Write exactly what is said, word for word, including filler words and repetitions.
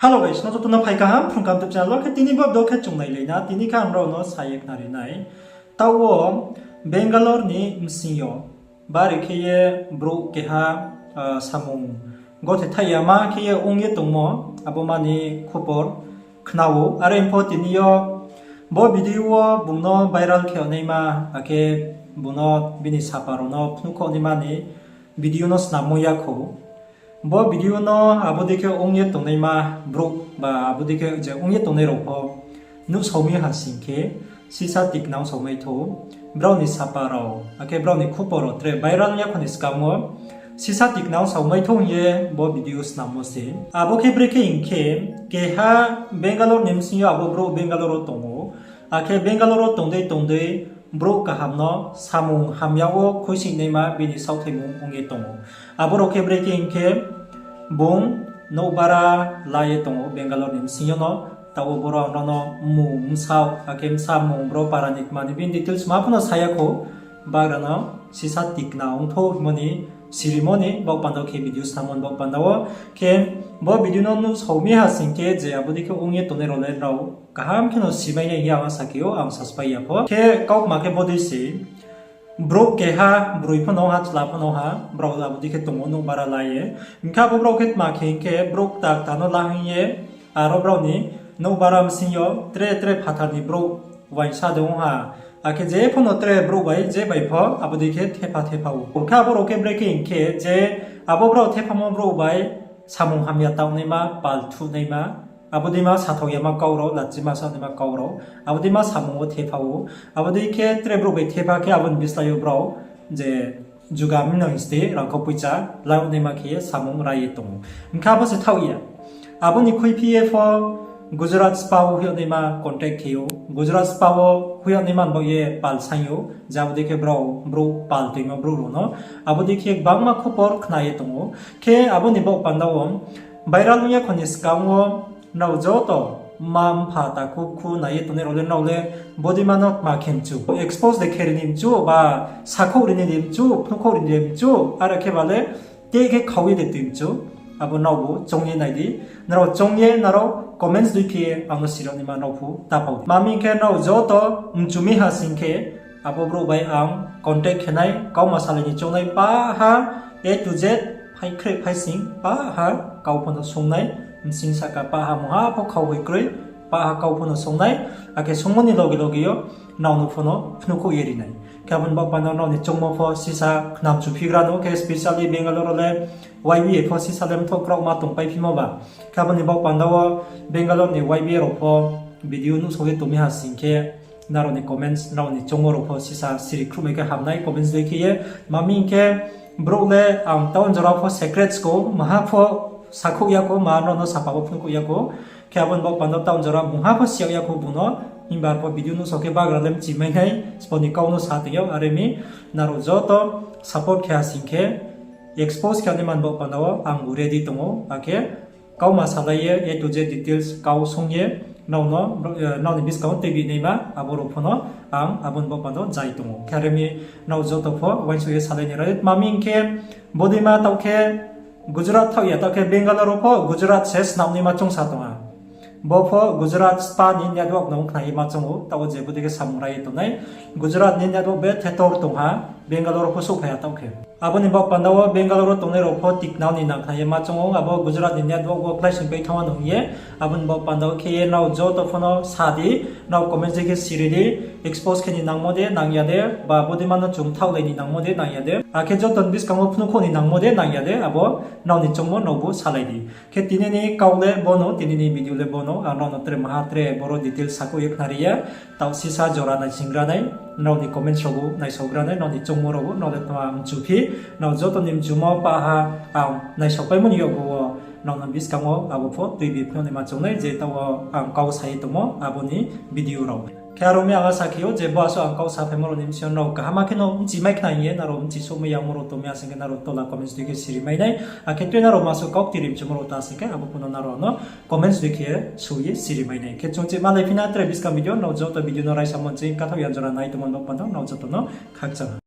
Hello guys, no joto no phai kaham Phrung Kaham YouTube channel wo. Khe tini bo video khe chung nailai na, tini khe ang rao no sa ye khnari nai. Taoh wo Bangalore ni bsing yo bari khe ye brouh keha samung gothe thaih yama khe ye ong ye tongmo, abo mani khupor khna ou. Are pho tini yo bo video wo bung no viral khe naima, akhe bung no bini sapa rao no phnuhkhoh naima ni video no snammo ya khou. Bo video no abo dei khe ong ye tongnaima brouh ba abo dei khe je ong ye tongnai rao pho nuhsao mi ha sing khe, sisa tikna ong sao mai thou, brao ni sapa rao akhe brao ni khupor rao tre viral ya kho ni skang wo sisa tikna ong sao mai thou hing ye bo video snammo se. Abo khe brekhe hing khe, keha Bangalore ni bsing yo abo brouh Bangalore wo tong ou, akhe Bangalore wo tong dei tong dei brouh kaham no samung hamya wo khuisoing naima bini saohthaimung ong ye tong ou. Abo rao khe brekhe hing khe, bung nouh bara la ye tong ou Bangalore ni bsing yo no. Taoh wo boro ang rao no mmung bsaoh akhe bsa mmung, boro para ni kma ni bini details ma pho no sa ya khou, bagra no sisa tikna ong thou hingmo ni sirimo ni baoh panda wo khe video snammo ni baoh panda wo. Khe bo video no nuhsao mi ha sing khe je abo dei khe ong ye tongnai rao le nrao kaham khe no simai nai hing ye ang asa khe ou, ang saspai ya pho. Khe kaukma khe bo dei se, brouh keha, broi pho no ha, chla pho no ha, brao abo dei khe tong ou nouh bara la ye. Hing khe abo brao khe tma khe hing khe, brouh kta kta no la hing ye, aro brao ni nouh bara bsing yo tre tre phathar ni brouh uaingsa de ong ha. Akhe je pho no tre brouh bai je bai pho abo dei khe thepha thepha ou. Khe abo rao khe brekhe hing khe je abo brao thephamo brouh bai samung hamya taoh naima, pal thuh naima, abo deima sathao yama kau rao, lachima sa naima kau rao, abo deima samung wo thepha ou. Abo dei khe tre brouh bai thepha khe abo ni bislái yo brao je juga mi no hing ste rangkhau poicha la naima khe ye samung ra ye tong ou. Hing khe abo se thaoh ya. Abo ni khuiphi ye pho Gujarat spa wo hoih yag naima contact khe ou. Gujarat spa wo hoih yag naima ni baoh ye pal saing ou, je abo dei khe brao brouh pal toimo brouh rao no abo dei khe gbangma khupor khna ye tong ou. Khe abo ni baoh panda wo viral ong ya kho ni skang wo nrao joto mma mpha takhu khu nai ye tongnai rao le, nrao le bodeima no tma khe mchu, expose de khe ri ni mchu, ba sakhouh ri ni de mchu, phnuhkhouh ri ni de mchu, are khe ba le te khe khau ye de tui mchu, abo nraobu choung ye nai di. Nrao choung ye nrao comments dei khe ang no siri yag naima nrao phu ta pau di. Tma hing khe nrao joto mchu mi ha sing khe, abo brouh bai ang contact khe nai, kauma salai ni choung nai, paha A to Z, phai khreh phai sing, paha kau pho no sung nai, bsing sahka paha mungha pho khau hoih kroi, paha kau pho no sung nai, akhe sungmo ni loge loge yo nrao no pho no phnuhkhouh ye ri nai. Khe abo ni baoh panda wo nrao ni choungmo pho sisa khnam chuphigra no, khe specially Bangalore wo le Y B A pho sisa le mthoh kraohma tongpai phimo ba. Khe abo ni baoh panda wo Bangalore ni Y B A rao pho video nuhsao ye tong mi ha sing khe, nrao ni comments, nrao ni choungmo rao pho sisa siri khruhmai khe ham nai comments dei khe ye. Tma hing khe, brouh le ang town jora pho secrets kho, maha pho sakhouh ya kho, maha nrao no sapa wo phnuhkhouh ya kho. Khe abo ni baoh panda wo town jora mungha pho si yag ya kho bung no, himba arpho video nuhsao khe bagra le mchi mai nai, sbo ni kau no sa tong yag, are mi nrao joto support khe ha sing khe, expose khe naima ni baoh panda wo angbu ready tong ou, akhe kauma salai ye A to Z details kau sung ye, nrao no, nrao ni buskang wo tuibi naima abo rao pho no ang abo ni baoh panda wo zai tong ou. Khe are mi nrao joto pho uaingsouh ye salai ni rai. Tma hing khe, bodeima taoh khe Gujarat thaoh ya, taoh khe Bangalore wo pho Gujarat se snam naima choungsa tong ha. Bo pho Gujarat spa ni network no khna ye ma choung ou, taoh wo je bodei khe samung ra ye tongnai. Gujarat ni network bethe tor tong ha, Bangalore wo pho souhphai ya taoh khe. Abo ni baoh panda wo Bangalore wo tongnai rao pho tikna ni nang khna ye ma choung ou, abo Gujarat ni network wo kláisoing pai thanng ha no hing ye. Abo ni baoh panda wo khe ye nrao joto pho no sa di, nrao comments dei khe siri di, expose khe ni nangmo de nang ya de, ba bodeima no chung thaohlai ni nangmo de nang ya de. Akhe joto ni buskang wo phnuhkhouh ni nangmo de nang ya de, abo nrao ni choungmo nraobu salai di. Khe tini ni kau le bo no, tini ni video le bo no, ang nrao no tre maha tre boro details sakhouh ye khnari ya. Taoh sisa jora naising gra nai, nrao ni comments raobu naisao gra nai, nrao ni choungmo raobu, nrao le tma mchu phi, nrao joto ni mchumo paha ang naisao paimo ni yakgu wo, nrao no buskang wo abo pho tuibi phnuh naima choung nai, je taoh wo ang kau sa ye tongmo abo ni video rao. Khe aro mi ang asa khe ou je bo asuh ang kau saphaimo rao ni bsing yo nrao kaham khe no mchi mai khna hing ye, nrao mchi souhmai yamo rao tong mi ha sing khe nrao tola comments dei khe siri mai nai. Akhe tui nrao masuh kau tiri mchumo rao ta sing khe abo pho no nrao no comments dei khe sou ye siri mai nai. Khe chung chi malai phi na tre buskang video, nrao joto video no raisa mon ching kathaoh ya jora nai tongmo ni baoh panda wo nrao joto no khakchang ha.